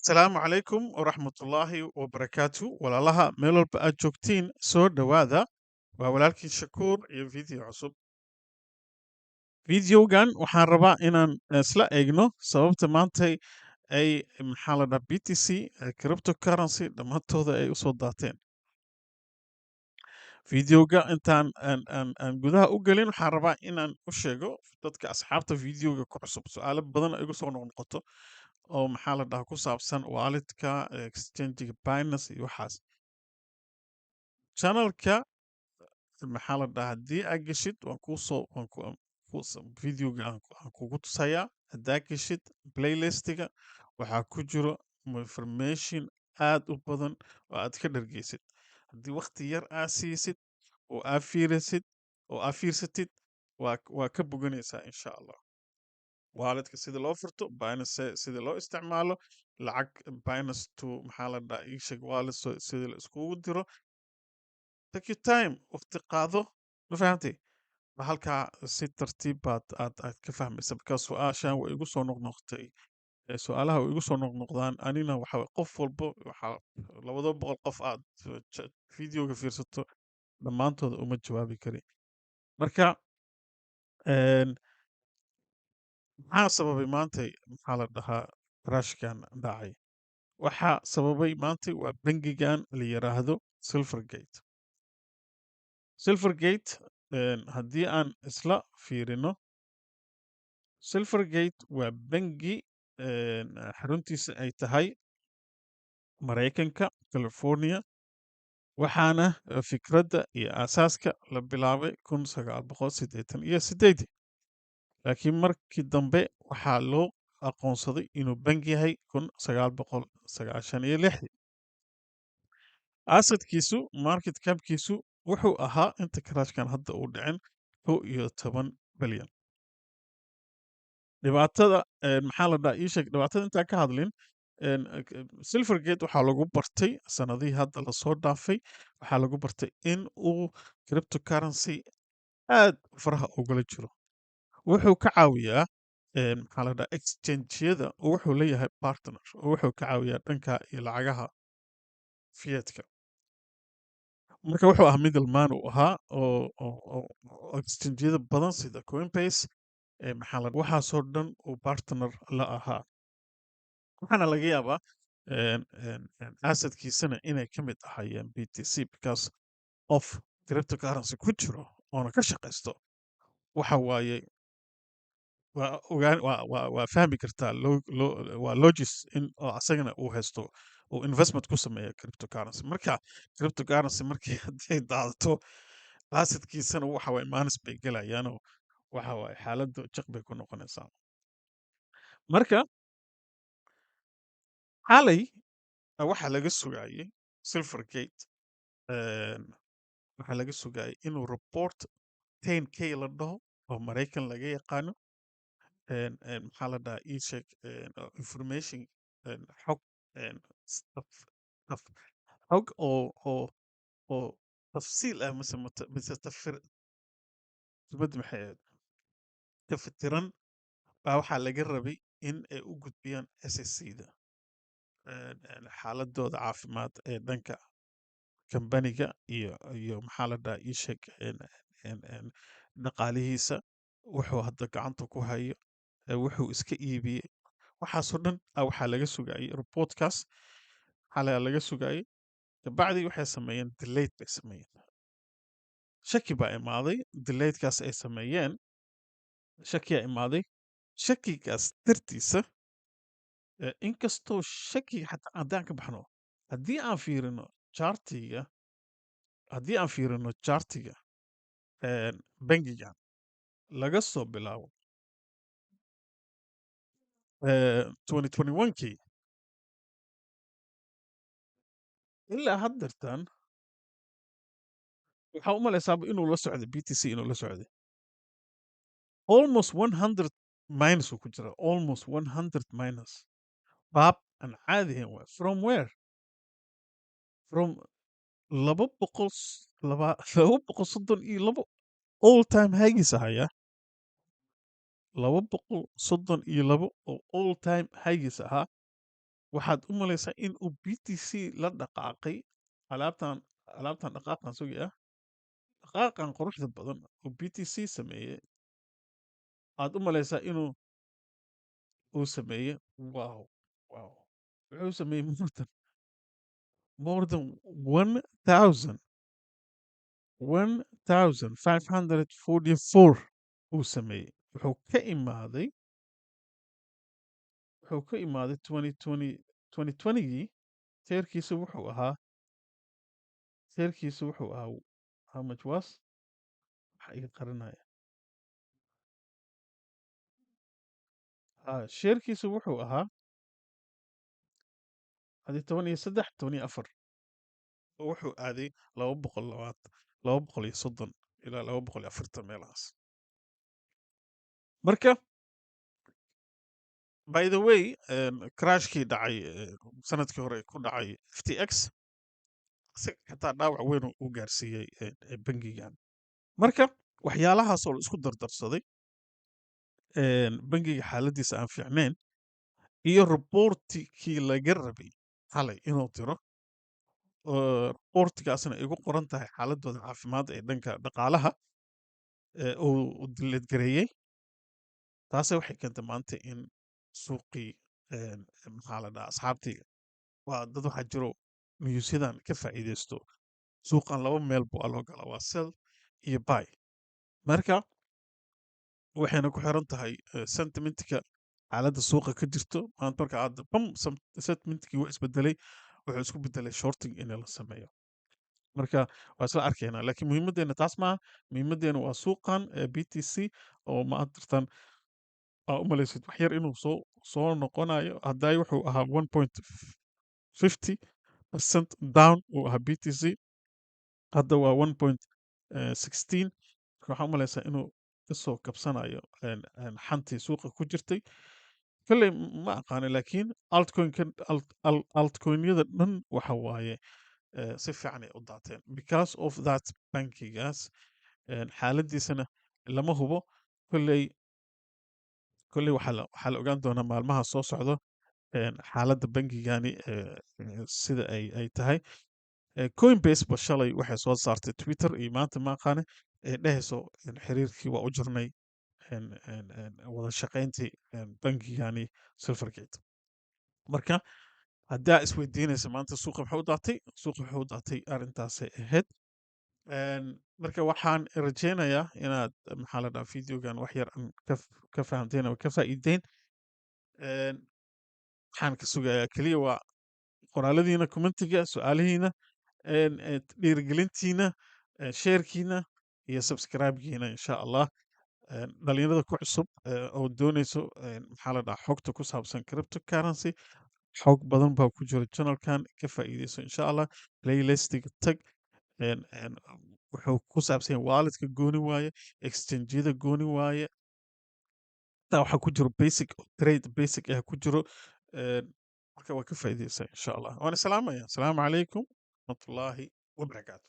Asalaamu calaykum waraxmatullaahi wabarakaatu. Walaalaha meel walba aad joogtiin, soo dhowaada. Waa walaalkii Shakuur iyo video cusub. Videogan waxaan rabaa inaan isla eegno sababta maantay ay, maxaa la dhaha, BTC cryptocurrency dhammaantooda ay usoo daateen. Videoga intaan aan gudaha u gelin, waxaan rabaa inaan u sheego dadka asxaabta videoga ku cusub su-aalo badan oo igu soo noqnoqoto oo, maxaa la dhahaa, ku saabsan walletka exchange-ga Binance iyo waxaas. Channelka, maxaa la dhahaa, haddii aad geshid, waan kuusoo waan ku videoga aan kugu tusayaa. Haddaa geshid playlistiga, waxaa ku jiro information aad u badan oo aad ka dhargeysid haddii waqti yar aad siisid oo aad fiirisid oo aad fiirsatid. Waa ka boganaysaa, insha Allah. Walletka sida loo furto, Binance sida loo isticmaalo, lacag Binance to, maxaa la dhahaa, ii sheeg, wallet sida la iskugu diro. Take your time, waqti qaado, ma fahamtay? Ba halkaa si tartiib baad aad ka fahmaysa, because su-aashan way igu soo noqnoqotay. Su-aalaha way igu soo noqnoqdaan. Anina waxa waye, qof walbo waxaa 200 qof aad videoga fiirsato, dhammaantooda uma jawaabi kari. Marka maxaa sababay maantay, maxaa la dhahaa, crashkan dhacay? Waxaa sababay maantay waa bangigan la yiraahdo Silvergate. Silvergate, haddii aan isla fiirino, Silvergate waa bangi xaruntiisa ay tahay Maraykanka, California. Waxaana fikradda iyo aasaaska la bilaabay 1988-dii, laakiin markii dambe waxaa loo aqoonsaday inuu bangi yahay 1996-dii. Assetkiisu, market capkiisu, wuxuu ahaa inta crashkan hadda uu dhicin 11 bilyan. Dhibaatada, maxaa la dhahaa, ii sheeg, dhibaatada intaan ka hadlin, Silvergate waxaa lagu bartay sanadihii hadda lasoo dhaafay, waxaa lagu bartay in uu cryptocurrency aad faraha ugala jiro. Wuxuu ka caawiyaa, maxaa la dhahaa, exchange-yada oo wuxuu leeyahay partner oo wuxuu ka caawiyaa dhanka iyo lacagaha fiatka. Marka wuxuu ahaa middleman uu ahaa oo exchange-yada badan sida Coinbase, maxaa la, waxaasoo dhan uu partner la ahaa. Waxaana laga yaabaa een, een, een, assetkiisana inay ka mid ahaayeen BTC, because qof cryptocurrency ku jiro oona ka shaqaysto waxa waaye, waa ogaan, waa fahmi kartaa, waa logic in oo asagana uu haysto uu investment ku sameeyo cryptocurrency. Marka cryptocurrency markii hadday daadato, assetkiisana waxa waaye minus bay gelayaanoo, waxa waaye xaaladdu jiq bay ku noqonaysaa. Marka xalay waxaa laga sugayay Silvergate, waxaa laga sugayay inuu report 10K la dhaho oo Maraykan laga yaqaano, een, een, maxaa la dhahaa, ii sheeg, information, xog, een, xog oo tafsiil ah mise tafir dibadda, maxay ahayd, taftiran baa waxaa laga rabay in ay u gudbiyaan SEC-da xaaladooda caafimaad ee dhanka kambaniga iyo, maxaa la dhahaa, ii sheeg, een, een, een, dhaqaalihiisa, wuxuu hadda gacanta ku hayo, wuxuu iska iibiyey, waxaasoo dhan waxaa laga sugayay reportkaas xalay laga sugayay. Kabacdi waxay sameeyeen delayed bay sameeyeen. Shaki baa imaaday. Delayedkaas ay sameeyeen, shakiyaa imaaday. Shakigaas dartiisa, inkastoo shakiga xataa haddaan ka baxno, haddii aan fiirino chartiga, haddii aan fiirino chartiga bangigan laga soo bilaabo 2021kii ilaa haddeertan, waxaa u malaysaaba inuu la socday BTC, inuu la socday almost 100 minus uu ku jira, almost 100 minus. Baab aan caadi ahayn waay. From where? From 232 all time highgiisa haya, 232 oo all time highgiisa ahaa. Waxaad u malaysaa in uu BTC la dhaqaaqay alaabtan dhaqaaqan sugaya, dhaqaaqan quruxda badan oo BTC sameeyey. Aad u malaysaa inuu uu sameeyey. Wow, wuxuu sameeyey more than 1000, 1544 uu sameeyey. Wuxuu ka imaaday 2020, 2020gii. Share-kiisa wuxuu ahaa, how much was, waxa iga qarinaya? Ha, share-kiisa wuxuu ahaa hadii 13, 14, oo wuxuu aaday 220, 230 ilaa 240 meelahaas. Marka, by the way, crashkii dhacay sanadkii hore ku dhacay FTX, isaga xitaa dhaawac weyn uu gaarsiiyey bangigan. Marka waxyaalahaas oo la isku dardarsaday, bangiga xaaladiisa aan fiicnayn iyo reportikii laga rabay xalay inuu diro, oo reportigaasna ay ugu qoran tahay xaaladooda caafimaad ee dhanka dhaqaalaha, uu delay gareeyey, taase waxay keentay maanta in suuqii, maxaa la dhahaa, asxaabtii waa dad waxaa jiro newsyadan ka faa'iideysto. Suuqan laba meel buu loo galaa, waa sell iyo buy. Marka waxayna ku xiran tahay sentimentka xaaladda suuqa ka jirto maanta. Marka aad bam, sentimentkii wuu isbedelay, wuxuu isku bedelay shorting in la sameeyo. Marka waa isla arkaynaa, laakiin muhiimaddeena taas maaha. Muhiimaddeena waa suuqan BTC oo maantartan aa u malaysid wax yar inuu soo noqonayo. Hadday wuxuu ahaa 1.50% down uu ahaa BTC, hadda waa 1.16. Marka waxaa u malaysaa inuu kasoo kabsanayo xantii suuqa ku jirtay. Kolley ma aqaano, laakiin altcoinkan, altcoinyada dhan waxa waaye si fiican ay u daateen because of that. Bankigaas xaaladiisana lama hubo. Kolley waxaa la ogaan doonaa maalmaha soo socdo xaaladda bangigani sida ay tahay. Coinbase ba shalay waxay soo saartay Twitter iyo maanta, ma aqaane, ee dhehayso xiriirkii waa u jirnay, wada shaqayntii bangigani Silvergate. Marka haddaa isweydiinaysa maanta suuqa muxuu u daatay, suuqa wuxuu u daatay arrintaasay ahayd. Marka waxaan rajeynayaa inaad, maxaa la dhahaa, videogan wax yar aan ka fahamteen ama ka faa'iideen. Waxaan ka sugayaa keliya waa qoraaladiina, commentiga, su-aalihiina, dhiirigelintiina, sharekiina iyo subscribe-kiina, insha Allah. Dhalinyarada ku cusub oo dooneyso, maxaa la dhahaa, xogta ku saabsan cryptocurrency, xog badan baa ku jira channelkan, ka faa'iideyso, insha Allah. Playlistiga tag. Een, een, wuxuu ku saabsan yahay walletka gooni waaye, exchange-yada gooni waaye, xitaa waxaa ku jiro basic trade, basic ah ku jiro. Marka waa ka faa'iideysaa, insha Allah. Waana salaamaya. Asalaamu calaykum waraxmatullaahi wabarakaatu.